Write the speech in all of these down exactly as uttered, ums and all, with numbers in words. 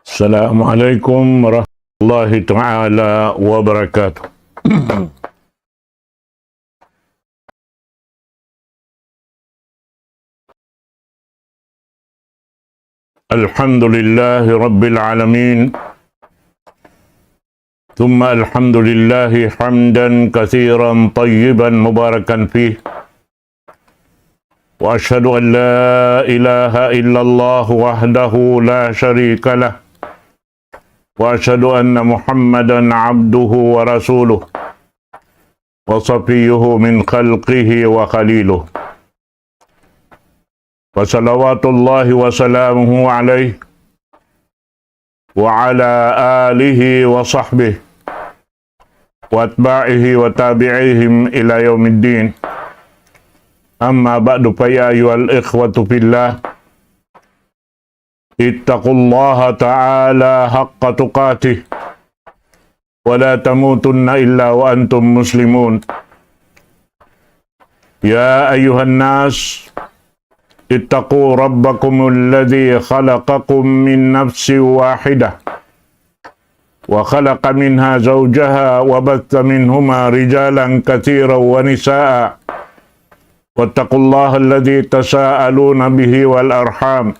السلام عليكم ورحمة الله تعالى وبركاته. الحمد لله رب العالمين، ثم الحمد لله حمدا كثيرا طيبا مباركا فيه، وأشهد أن لا إله إلا الله وحده لا شريك له، وأشهد أن محمدا عبده ورسوله، وصفيه من خلقه وخليله، وصلوات الله وسلامه عليه وعلى آله وصحبه وأتباعه وتابعيهم إلى يوم الدين. أما بعد، فيا أيها الإخوة في الله، اتقوا الله تعالى حق تقاته ولا تموتن إلا وأنتم مسلمون. يا أيها الناس، اتقوا ربكم الذي خلقكم من نفس واحدة وخلق منها زوجها وبث منهما رجالا كثيرا ونساء، واتقوا الله الذي تساءلون به والأرحام،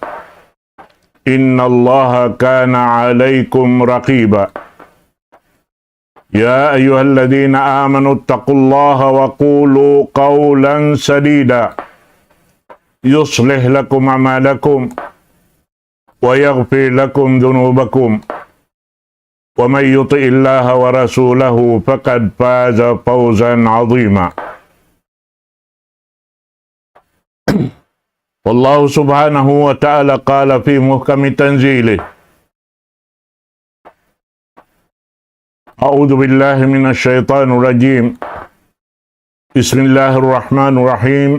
إن الله كان عليكم رقيبا. يا أيها الذين آمنوا اتقوا الله وقولوا قولا سديدا يصلح لكم أعمالكم ويغفر لكم ذنوبكم، ومن يطع الله ورسوله فقد فاز فوزا عظيما. والله سبحانه وتعالى قال في محكم تنزيله: أعوذ بالله من الشيطان الرجيم. بسم الله الرحمن الرحيم.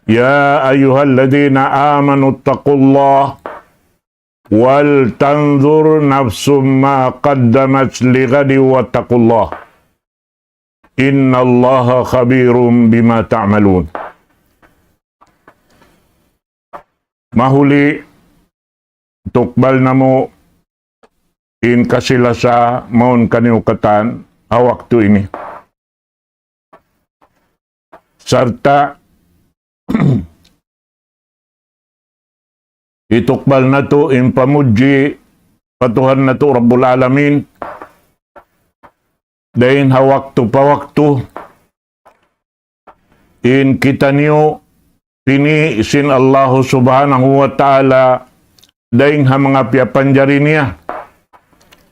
يا أيها الذين آمنوا اتقوا الله ولتنظر نفس ما قدمت لغد واتقوا الله إن الله خبير بما تعملون. Mahuli tukbal namu' in kasi-lasa mawn kaniyu katan ha waktu ini. Sarta' hitukbal natu' in pamudji pa Tuhan natu' Rabbul Alamin, dayn ha waktu pa waktu, in kitaniyu pini' sin Allahu Subhanahu wa Ta'ala dayn ha manga piyapanjari niya.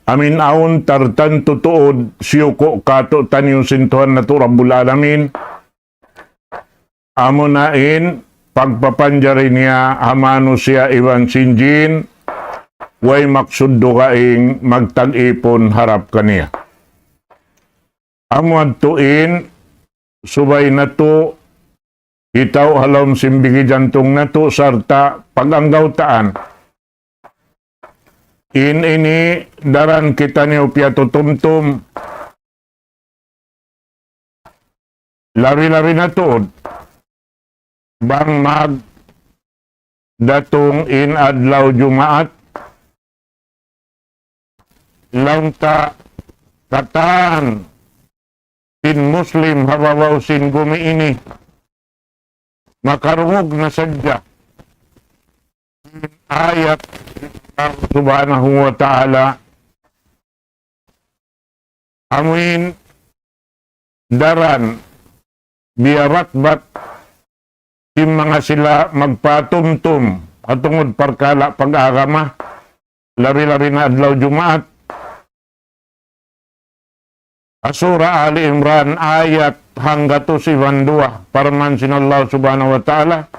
Amin awn tartantu tuud siyuku' kātu'niyu sin Tuhan natu' Rabbul Alamin. Amuna in pagpapanjari niya ha manusiya' iban sin jin, way maksud dugaing magtag-ipun harap kaniya. Amu yadtu in subay natu' hitaw ha lawm sin bigi jantung natu' sarta' pag-anggawtaan. In ini daran kitaniyu piyatutumtum, labi-labi na tuud bang magdatung in adlaw Jumaat, laung ta katan sin Muslim ha babaw sin gumi ini makarungug na sadja in ayat Subhanahu wa Ta'ala, amuin daran biya' batbat sin manga sila magpatumtum ha tungud parkala' pag-agama, labi-labi na adlaw Jumaat. Ha Surah Ali Imran, ayat hanggatus iban duwa, parman sin Allah Subhanahu wa Ta'ala,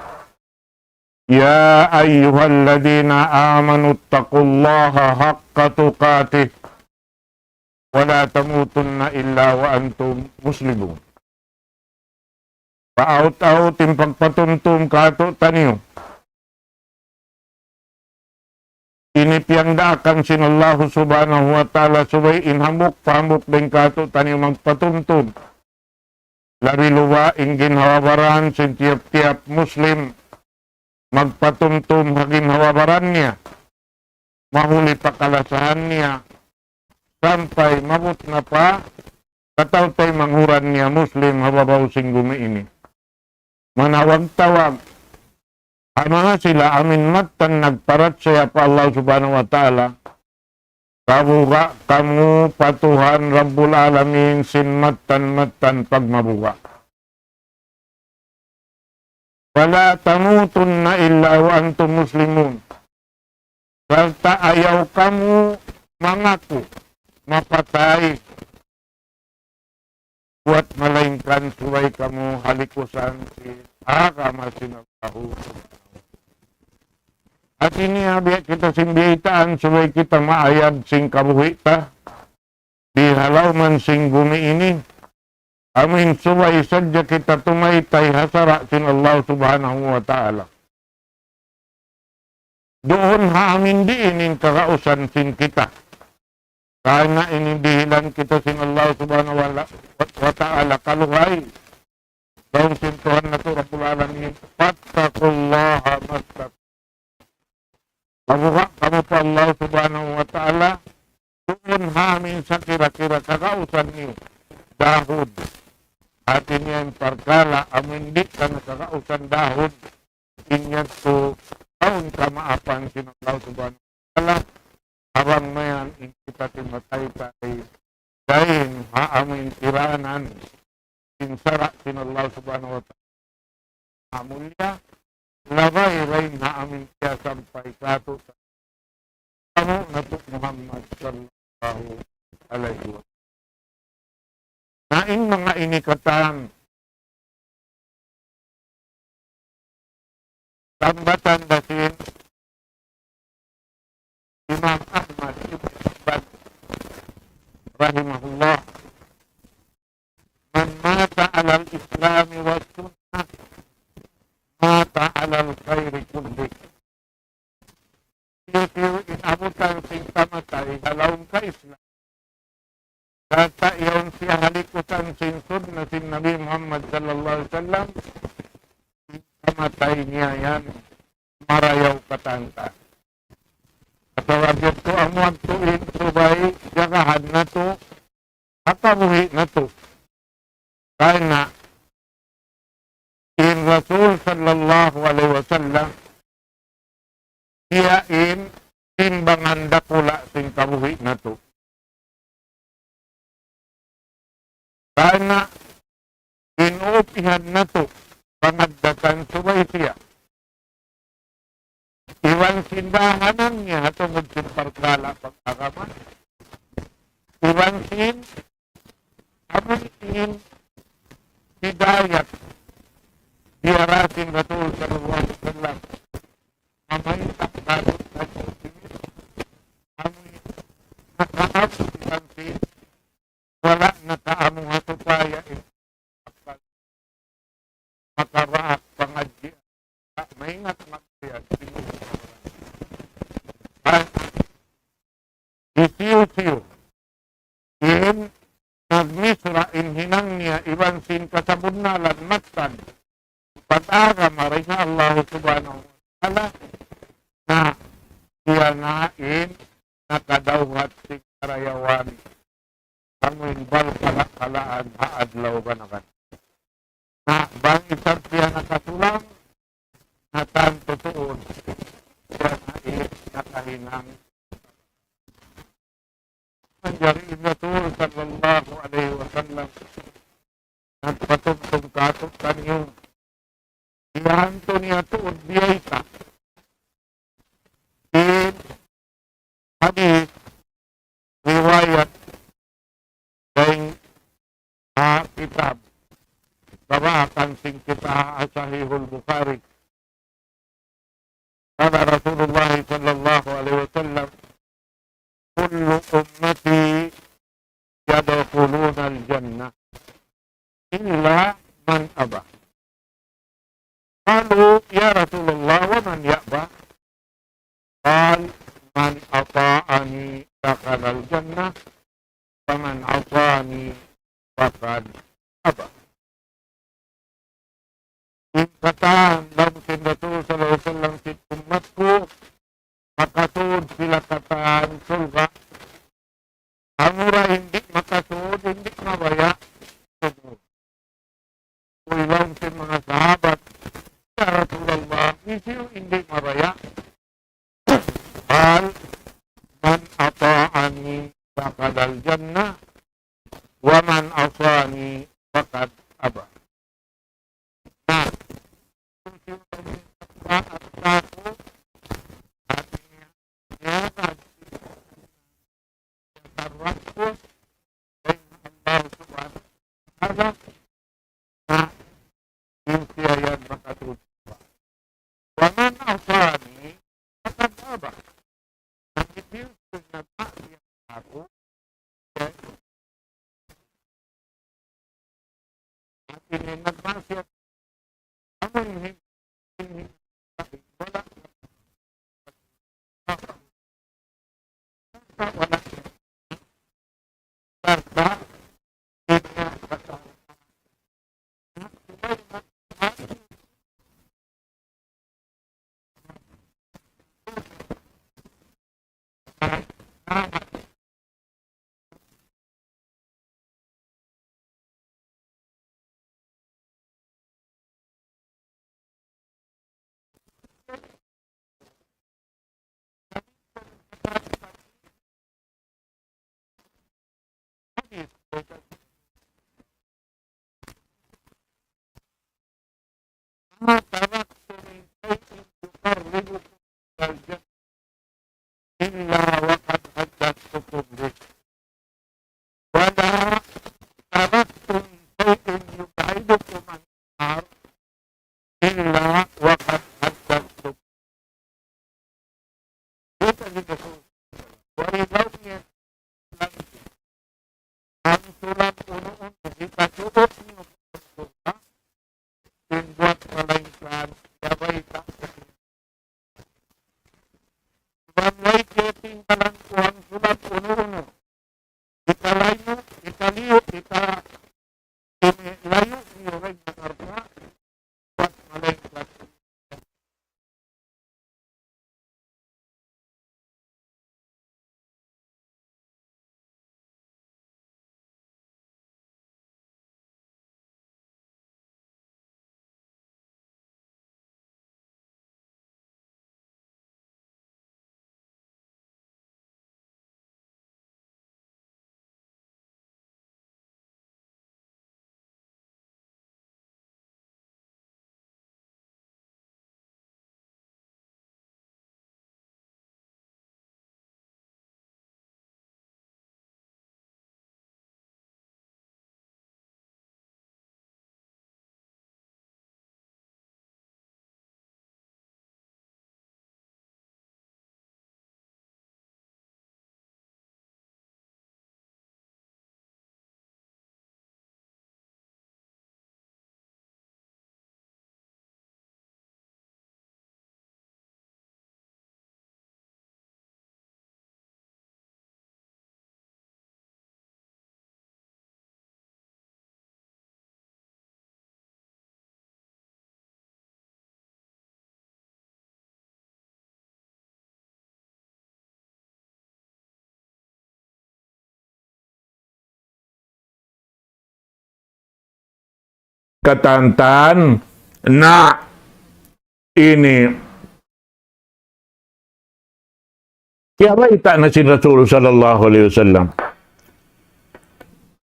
يا أيها الذين آمنوا اتقوا الله حق تقاته ولا تموتن إلا وأنتم مسلمون. Paawt-awt in pagpatumtum kātu'niyu. Ini piyagdaakan sin Allahu Subhanahu wa Ta'ala subay in hambuuk pa hambuuk dayn kātu'niyu magpatumtum. Labi luba' in ginhawa-baran sin tiyap-tiyap Muslim magpatumtum ha ginhawa-baran niya. mahuli pa kalasahan niya, sampay maabut na pa kataw-taymanghuran niya Muslim ha babaw sin gumi ini. Manawag-tawag ha manga sila amuin mattan nagparachaya pa Allah Subhanahu wa Ta'ala, kabuga' kamu pa Tuhan Rabbul Alamin sin mattan-mattan pagmabuga'. ولا تموتن إلا وأنتم مسلمون. Sarta' ayaw kamu mangaku mapatay buat malaingkan subay kamu ha likusan sin agama sin Allahu. Hati niya biya' kita sin biyaytaan subay kita maayad sin kabuhi' ta di ha lawm sin gumi ini, amuin subay sadja kita tumaytay ha sara' sin Allah Subhanahu wa Ta'ala. Duun ha amuin diin in kagausan sin kita. Karna' ini dihilan kita sin Allah Subhanahu wa la-, wa Ta'ala kaluhay. Laung sin Tuhan natu' Rabbul Alamin, فاتقوا الله ما استطعتم. Mabuga' kamu pa Allah Subhanahu wa Ta'ala, duun ha amuin sakira-kira kagausan niyu dahud. Hati niya in parkala' amuin di' ka na kagausan dahud, in yadtu awn kamaapan sin Allah Subhanahu wa Ta'ala, ha bang mayan in kita timataytay dayn ha amuin tiranan sin sara' sin Allah Subhanahu wa Ta'ala. Amulya, labay dayn ha amuin kiyasampay kātu' sin Nabi natu' Muhammad sallallahu alayhi wasallam. Na in manga ini katan, tambatan da sin Imam Ahmad ibn Hanbal rahimahullah, من مات على الإسلام والسنة مات على الخير كله. Hisiyu-siyu in abutan sin kamatay ha lawm ka Islam, sarta' yaun siya ha likusan sin sunna sin Nabi Muhammad sallallahu alayhi wasallam, in kamatay niya yan marayaw katan. Sabab yadtu amu yadtu in subay jagahan natu' ha kabuhi' natu'. Karna' in Rasul sallallahu alayhi wasallam, siya in timbangan dakula' sin kabuhi' natu'. Karna' in uupihan natu' pangaddatan subay siya. Iban sin dahanan niya ha tungud sin parkala' pag-agama. Iban sin amuin hidayat diyara sin Rasul sallallahu alayhi wasallam. Mamayta' kātu' sin amuin nakaamu iban sin wala' nakaamu ha supaya in makabaak pangadji', maingat maksiyat. Hisiyu-siyu in nagmisra' in hinang niya iban sin kasabunnalan mattan pag-agama dayn ha Allah Subhanahu wa Ta'ala, na siya na in nakadawhat sin karayawan. Amuin bal kala-kalaan ha adlaw ganagan. Na bang isab siya nakasulang, na tantu tuud siya na in nakahinang. Manjari in Rasul sallallahu alayhi wasallam nagpatumtum kātu'niyu. Iyantu niya tuud biyayta' in hadith riwayat dayn ha kitab, babaakan sin kita ha Sahihul Bukhari. قال رسول الله صلى الله عليه وسلم: كل أمتي يدخلون الجنة إلا من أبى. قالوا: يا رسول الله، ومن يأبى؟ قال: من أطاعني دخل الجنة، ومن عصاني فقد أبى. In katan laung sin Rasul sallallahu alayhi wasallam sin ummat ku, makatuud sila kat ومن عصاني فقد أبى. Na, kung sino in nagtaat kāku', hāti niya, niyaga siya sin Rabb, dayn ha Allah Subhanahu wa Ta'ala, na in siya yan makatubba. ومن عصاني فقد أبى. Na in sino in nagmaksiyat kāku', hāti niya in nagmaksiyat, amun hin-, hin-, hin-, wala', wala', wala', ما تركت من شيء يقربكم إلى الجنة إلا وقد ألزمتكم به. ولا تركت من شيء يبعدكم عن النار إلا وقد ألزمتكم. Kita di Rasul. Wa in law niya lang. Ang sulab unu-unu, di pa tuot niyo. In buat malaingkan, yabay ta. Iban way kiyatinggalan ku in sulab unu-unu. Ikalayu, ikaliyu, ika-, ini layu niyu rin na karpa, buat malaingkan. Katantan na ini kiyabayta' na sin Rasul sallallahu alayhi wasallam.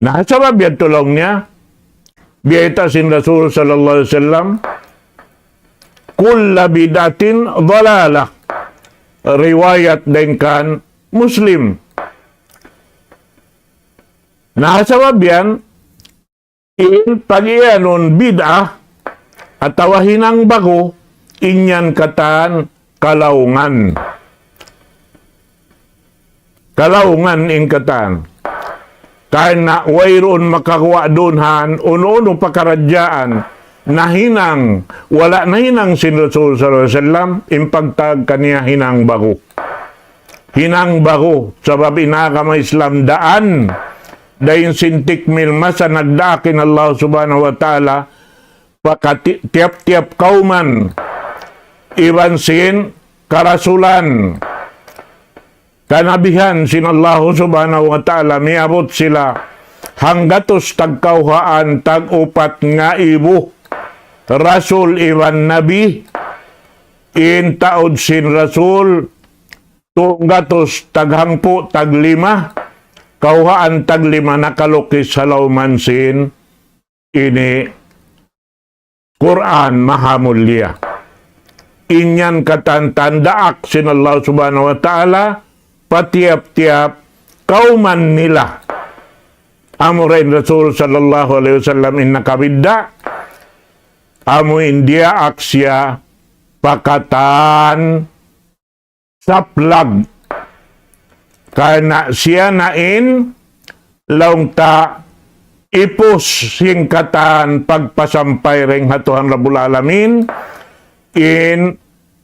Na, sabab yan tulung niya, biyayta' sin Rasul sallallahu alayhi wasallam, كل بدعة ضلالة. Riwayat dayn kan Muslim. Na, sabab yan, in pag-iyanun bid'ah atawa hinang ba'gu, in yan katan kalaungan. Kalaungan in katan. Karna' wayruun makaguwa' duun han unu-unu pakaradjaan nahinang, wala' nahinang sin Rasul sallallahu alayhi wasallam, in pagtawag kaniya hinang ba'gu. Hinang ba'gu, sabab in agama Islam daan, dayn sin tikmil masa nagdaak in Allah Subhanahu wa Ta'ala, pa kati-, tiyap-tiyap kawman, iban sin karasulan, kanabihan sin Allah Subhanahu wa Ta'ala, miyabut sila hanggatus tagkawhaan tag-upat ngaibu rasul iban nabi, in taud sin rasul, tunggatus taghangpu' taglima, kawhaan taglima nakalukis ha lawman sin ini Qur'an maha mulia. In yan katan-katan daak sin Allah Subhanahu wa Ta'ala pa tiyap-tiyap kawman nila. Amura in Rasul sallallahu alayhi wasallam in nakabidda', amu in diyaak siya pa katan saplag. Karna' siya na in laung ta ipus sin katan pagpasampay dayn ha Tuhan Rabbul Alamin, in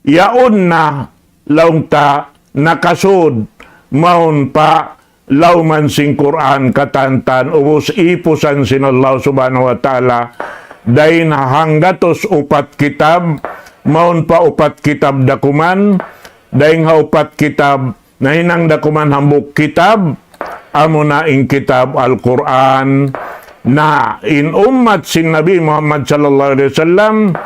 yaun na laung ta nakasud mawn pa lawman sin Qur'an katan-katan ubus ipusan sin Allah Subhanahu wa Ta'ala dayn ha hanggatus upat kitab, mawn pa upat kitab dakuman, dayn ha upat kitab nahinang dakuman hambuuk kitab, amuna in kitab Al-Qur'an. Na in ummat sin Nabi Muhammad sallallahu alayhi wasallam,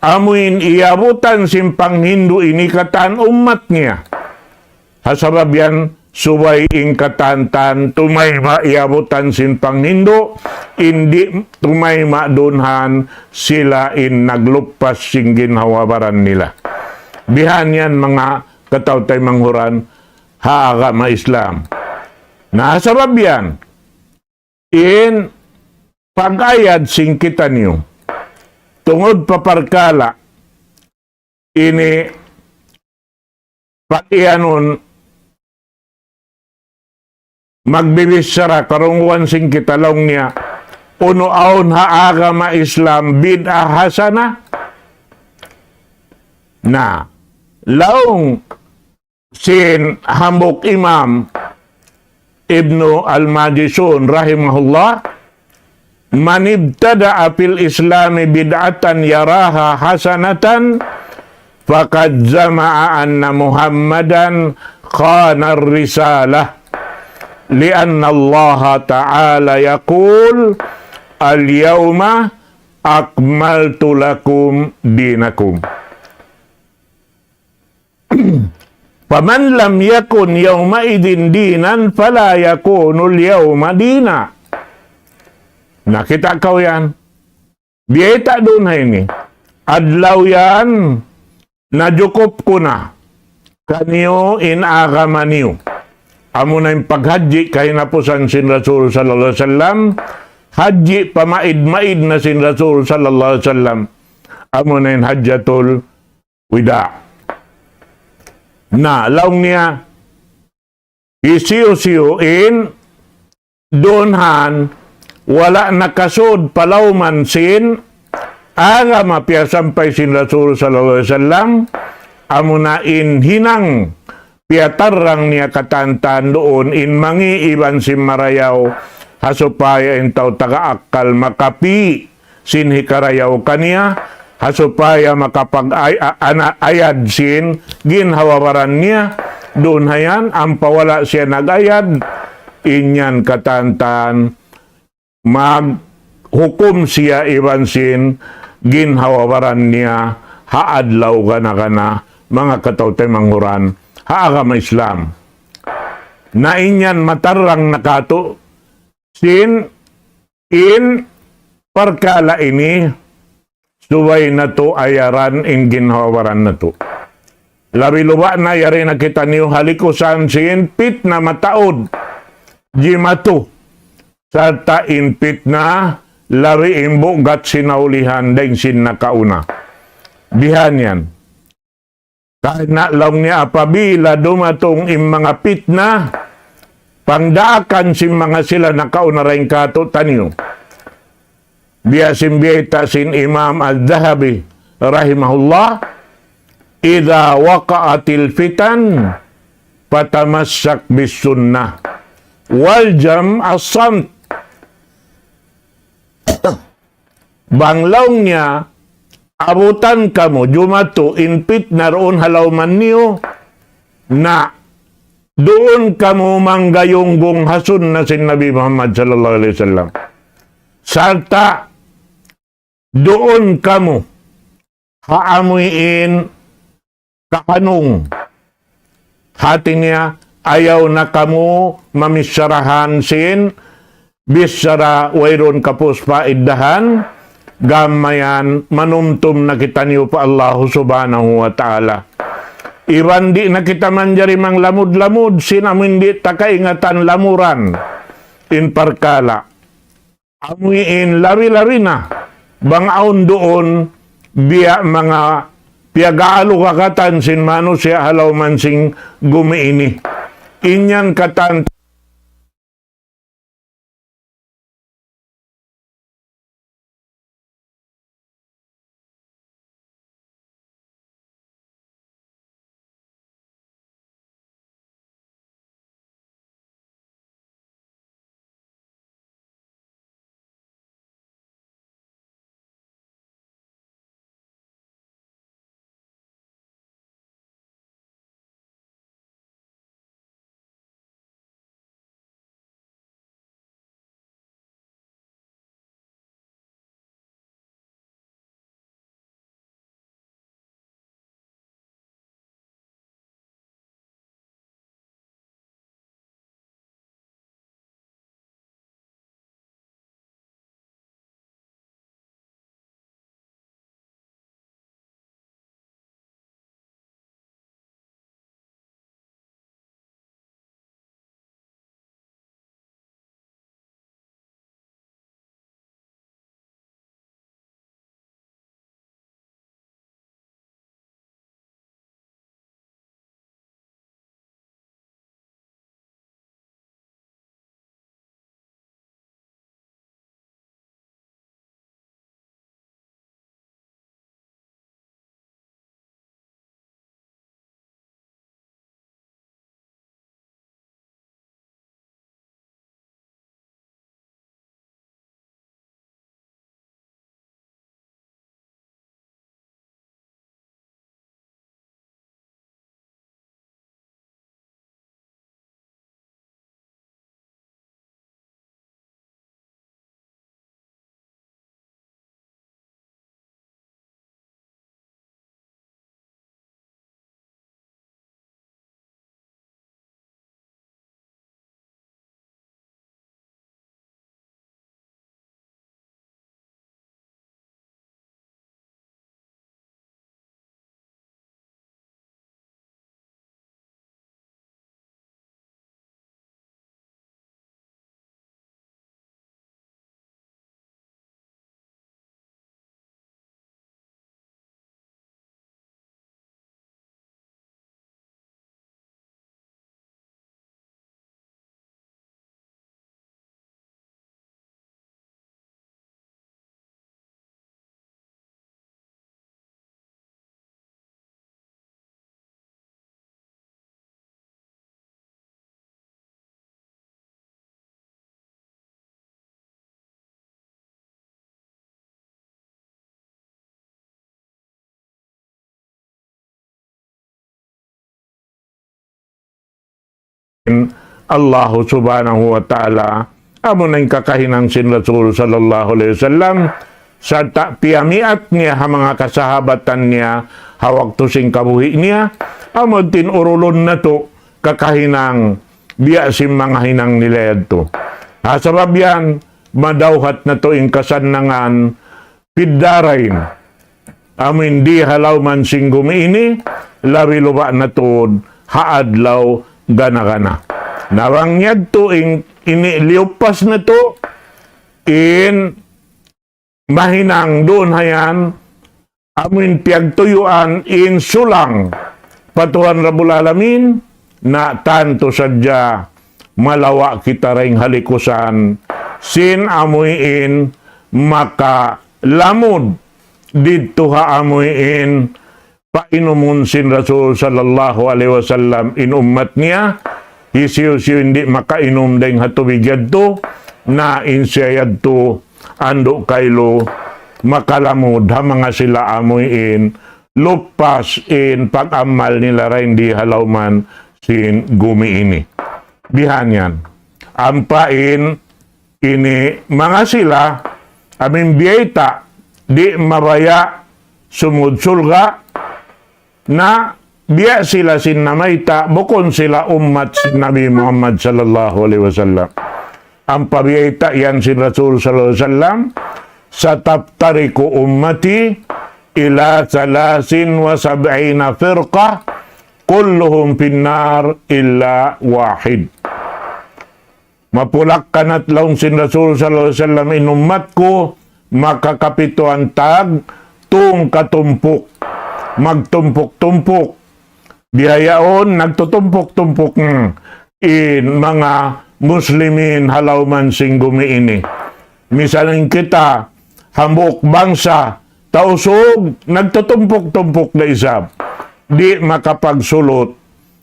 amu in iyabutan sin panghindu' ini katan ummat niya. Ha sabab yan, subay in katan-katan tumayma' iyabutan sin panghindu', in di' tumayma' dunhan sila in nagluppas sin ginhawa-baran nila. Bihan yan manga kataw-taymanghuran ha agama Islam. Na ha sabab yan, in pag-ayad sin kitaniyu tungud pa parkala' ini pag-iyanun magbibichara karungugan sin kita laung niya, unu awn ha agama Islam bid'ah hasana? Na, laung sin hambuuk imam Ibnu Al-Majishun rahimahullah, من ابتدع في الإسلام بدعة يراها حسنة فقد زعم أن محمدا خان الرسالة، لأن الله تعالى يقول: اليوم أكملت لكم دينكم. فمن لم يكن يومئذ دينا فلا يكون اليوم دينا. Na, kita' kaw yan. Biyayta' duun ha ini. Adlaw yan, najukup ku na kaniyu in agama niyu. Amuna in paghajji kahinapusan sin Rasul sallallahu alayhi wasallam, hajji pamaid-maid na sin Rasul sallallahu alayhi wasallam. Amuna in hajjatul wida'. Na, laung niya, hisiyu-siyu in dunhan wala' nakasud pa lawman sin agama piyasampay sin Rasul sallallahu alayhi wasallam, amuna in hinang piyatarrang niya katan-katan duun in mangi' iban sin marayaw, ha supaya in tau taga akkal makapi' sin hikarayaw kaniya, ha supaya makapag-ay-, a-, ana-, ayad sin ginhawa-baran niya. Duun ha yan, ampa wala' siya nag-ayad, in yan katan-katan maghukum siya iban sin ginhawa-baran niya ha adlaw gana-gana, manga kataw-taymanghuran ha agama Islam. Na in yan matarrang na katu' sin in parkala' ini, subay natu' ayaran in ginhawa-baran natu'. Labi luba' na yari na kitaniyu ha likusan sin pitna mataud, jimatu, sarta' in pitna labi in bugat sin naulihan dayn sin nakauna. Bihan yan. Karna' laung niya apabila dumatung in manga pitna, pangdaakan sin manga sila nakauna dayn kātu'niyu. Biya' sin biyayta' sin Imam Al-Dhahabi rahimahullah, إذا وقعت الفتن فتمسك بالسنة والزم الصمت. Bang laung niya, abutan kamu, jumatu in pitna duun ha lawman niyu, na duun kamu manggayunggung ha sunna sin Nabi Muhammad sallallahu alayhi wasallam. Sarta' duun kamu ha amuin kahanung. Hati niya, ayaw na kamu mamicharahan sin bichara wayruun kapus pa iddahan, gam mayan manumtum na kitaniyu pa Allahu Subhanahu wa Ta'ala. Iban di' na kita manjari manglamud-lamud sin amu in di' ta kaingatan lamuran in parkala'. Amu in labi-labi na bang awn duun biya' manga piyag-aalukakatan sin manusiya' ha lawm sin gumi ini. In yan katan Allahu Subhanahu wa Ta'ala, amu na in kakahinang sin Rasul sallallahu alayhi wasallam, sarta' piyamiat niya ha manga kasahabatan niya ha waktu sin kabuhi' niya, amu in urulun natu' kakahinang biya' sin manga hinang nila yadtu. Ha sabab yan, madawhat natu' in kasannangan fid darain. Amu in di ha lawm sin gumi ini, labi luba' na tuud ha adlaw gana-gana. Na bang yadtu in, ini liyupas natu', in mahinang duun ha yan, amu in piyagtuyuan in sulang pa Tuhan Rabbul Alamin, na tantu sadja malawa' kita dayn ha likusan sin amu in makalamud didtu ha amu in painumun sin Rasul sallallahu alayhi wasallam in ummat niya, hisiyu-siyu in di' makainum dayn ha tubig yadtu, na in siya yadtu andu' kailu makalamud ha manga sila amu in lupas in pag-amal nila dayn di ha lawm sin gumi ini. Bihan yan. Ampa in ini manga sila, amu in biyayta', di' mabaya' sumud surga', na biya' sila sin namayta', bukun sila ummat sin Nabi Muhammad sallallahu alayhi wasallam. Ampa biyayta' yan sin Rasul sallallahu alayhi wasallam, ستفترق أمتي إلى ثلاث وسبعين فرقة كلهم في النار إلا واحد. Mapulak-kanat laung sin Rasul sallallahu alayhi wasallam in ummat ku, makakapituan tag, tung katumpuk, magtumpuk-tumpuk. Bihaun nagtutumpuk-tumpuk in manga Muslimin ha lawm sin gumi ini. Misan in kita, hambuuk bangsa, Tausug, nagtutumpuk-tumpuk da isab. Di' makapagsulut.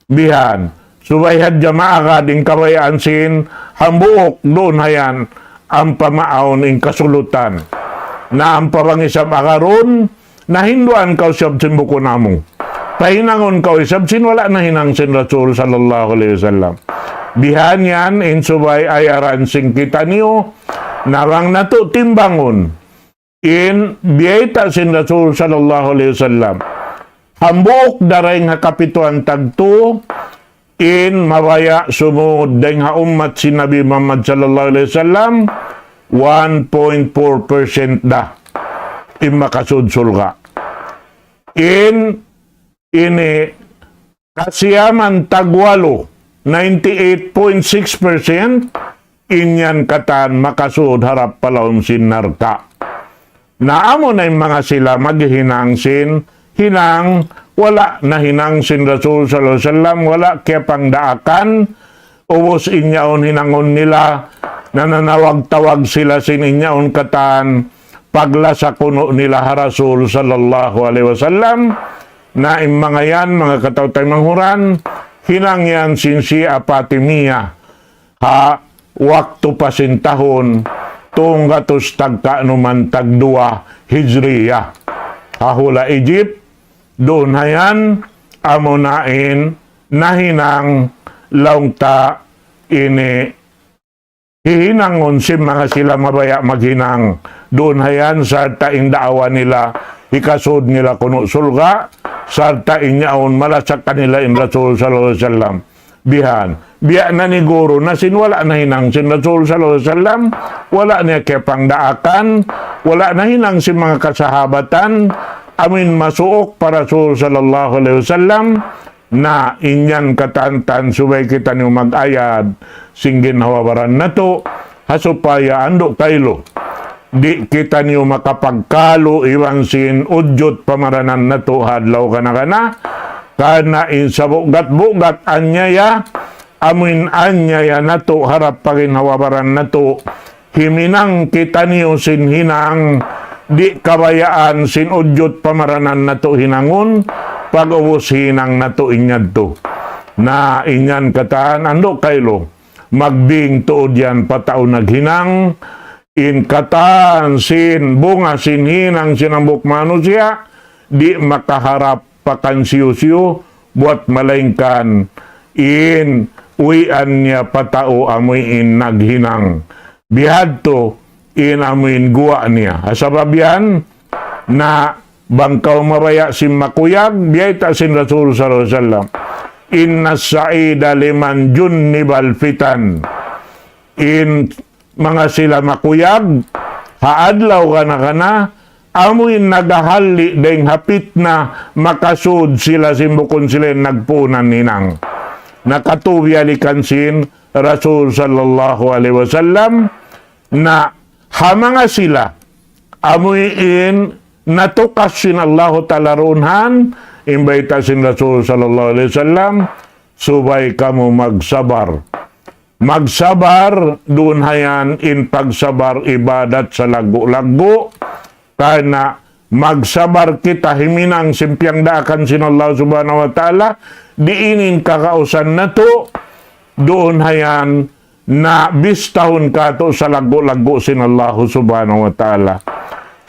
Bihan. Subay hadja maagad in kabayaan sin hambuuk duun hayan ampa maawn in kasulutan. Na ampa bang isab agarun, nahinduan kaw isab sin bukun amu. Pahinangun kaw isab sin wala' nahinang sin Rasul sallallahu alayhi wasallam. Bihan yan in subay ayaran sin kitaniyu, na bang natu' timbangun in biyayta' sin Rasul sallallahu alayhi wasallam. Hambuuk dayn ha kapituan tagtu in mabaya' sumud dayn ha ummat sin Nabi Muhammad sallallahu alayhi wasallam, one point four percent da in makasud surga'. In ini kasiyaman tagwalu, ninety-eight point six percent, in yan katan makasud harap pa lawm sin narka'. Na amu na in manga sila maghinang sin hinang, wala' nahinang sin Rasul sallallahu alayhi wasallam, wala' kiyapangdaakan, ubus in yaun hinangun nila, nananawag-tawag sila sin in yaun katan, paglasa kunu' nila ha Rasul sallallahu alayhi wasallam, na in manga yan, manga kataw-taymanghuran, hinang yan sin Shia Fatimiyya, ha waktu pa sin tahun, tung gatus tagka numan tagduwa Hijriya. Ha hula' Egypt, duun hayan, amu na in nahinang laung ta ini hihinangun sin manga sila mabaya' maghinang. Duun hayan sarta' in daawa nila, hikasud nila kunu' surga', sarta' in yaun malasa kanila in Rasul sallallahu alayhi wasallam. Bihan. Biya' na ni guru na sin wala' nahinang sin Rasul sallallahu alayhi wasallam, wala' niya kiyapangdaakan, wala' nahinang sin manga kasahabatan, amuin masuuk pa Rasul sallallahu alayhi wasallam, na in yan katan-katan subay kitaniyu mag-ayad, sin ginhawa-baran natu', ha supaya andu' kailu. Di' kitaniyu makapagkalu iban sin udjut pamaranan natu' ha adlaw kana-kana, karna' in sabugat-bugat anyaya, amuin anyaya natu' harap pa ginhawa-baran natu', himinang kitaniyu sin hinang, di' kabayaan sin udjut pamaranan natu' hinangun, pag-ubus hinang natu' in yadtu. Na in yan katan, andu' kailu, magbing tuud yan pa tau naghinang, in katan sin bunga sin hinang sin hambuuk manusiya', di' makaharap pa kansiyu-siyu, buwat malaingkan in uwian niya pa tau amuin naghinang. Bihadtu in amuin guwa' niya. Ha sabab yan, na bang kaw mabaya' sin makuyag, biyayta' sin Rasul sallallahu alayhi wasallam, إن السعيد لمن جنب الفتن. In manga sila makuyag, ha adlaw kana-kana, amuin naghahalli' dayng ha pitna, makasud sila sin bukun sila in nagpuunan hinang. Na katu' biyalikan sin Rasul sallallahu alayhi wasallam, na ha manga sila, amuin natukas sin Allahu Ta'ala duun han, in bayta' sin Rasul sallallahu alayhi wasallam, subay kamu magsabar. Magsabar, duun hayan in pagsabar ibadat salaggu'-laggu'. Karna' magsabar kita himinang sin piyangdaakan sin Allah Subhanahu wa Ta'ala, di' ini in kagausan natu', duun hayan na bistahun katu' salaggu'-laggu' sin Allah Subhanahu wa Ta'ala.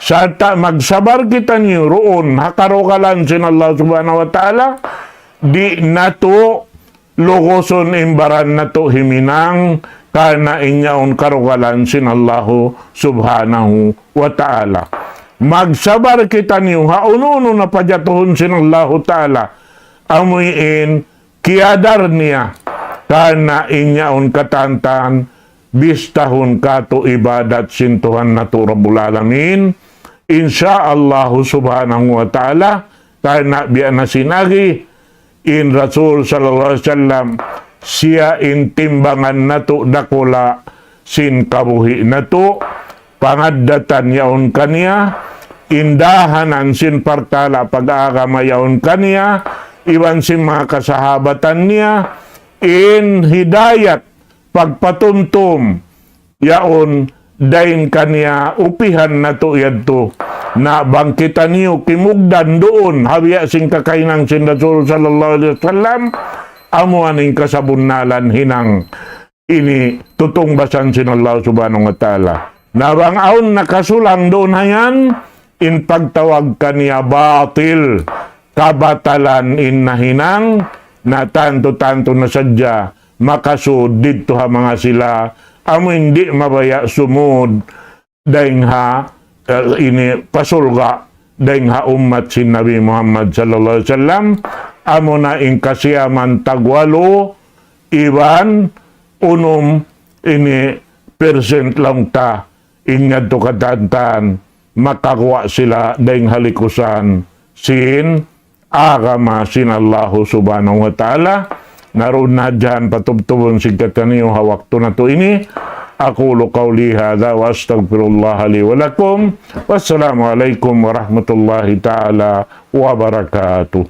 Sarta' magsabar kitaniyu duun ha karugalan sin Allah Subhanahu wa Ta'ala, di' natu' lugusun in baran natu' himinang, karna' in yaun karugalan sin Allahu Subhanahu wa Ta'ala. Magsabar kitaniyu ha unu-unu na pajatuhun sin Allahu Ta'ala. amuin kiyadar niya, karna' in yaun katan-katan bistahun katu' ibadat sin Tuhan natu' Rabbul Alamin. Insya Allahu Subhanahu wa Ta'ala, karna' biya' na sin agi, in Rasul sallallahu alayhi wasallam, siya in timbangan natu' dakula' sin kabuhi' natu', pangaddatan yaun kaniya, in dahanan sin parkala' pag-agama yaun kaniya, iban sin manga kasahabatan niya, in hidayat, pagpatumtum, yaun dayn kaniya upihan natu' yadtu. Na bang kitaniyu kimugdan duun, ha biya' sin kakahinang sin Rasul sallallahu alayhi wasallam, amuan in kasabunnalan hinang ini tutungbasan sin Allah Subhanahu wa Ta'ala. Na bang awn nakasulang duun hayan, in pagtawag kaniya batil, kabatalan in nahinang, na tantu-tantu na sadja makasud didtu ha manga sila, amu in di' mabaya' sumud, dayn ha, eh, ini pasulga', dayn ha ummat sin Nabi Muhammad sallallahu alayhi wasallam, amuna in kasiyaman tagwalu, iban unum ini percent laung ta, in yadtu katan-katan, makaguwa' sila dayn ha likusan sin agama sin Allahu Subhanahu wa Ta'ala. Na duun na hadja in patubtubun sin kitaniyu ha waktu natu' ini. أقول قولي هذا وأستغفر الله لي ولكم. والسلام عليكم ورحمة الله تعالى وبركاته.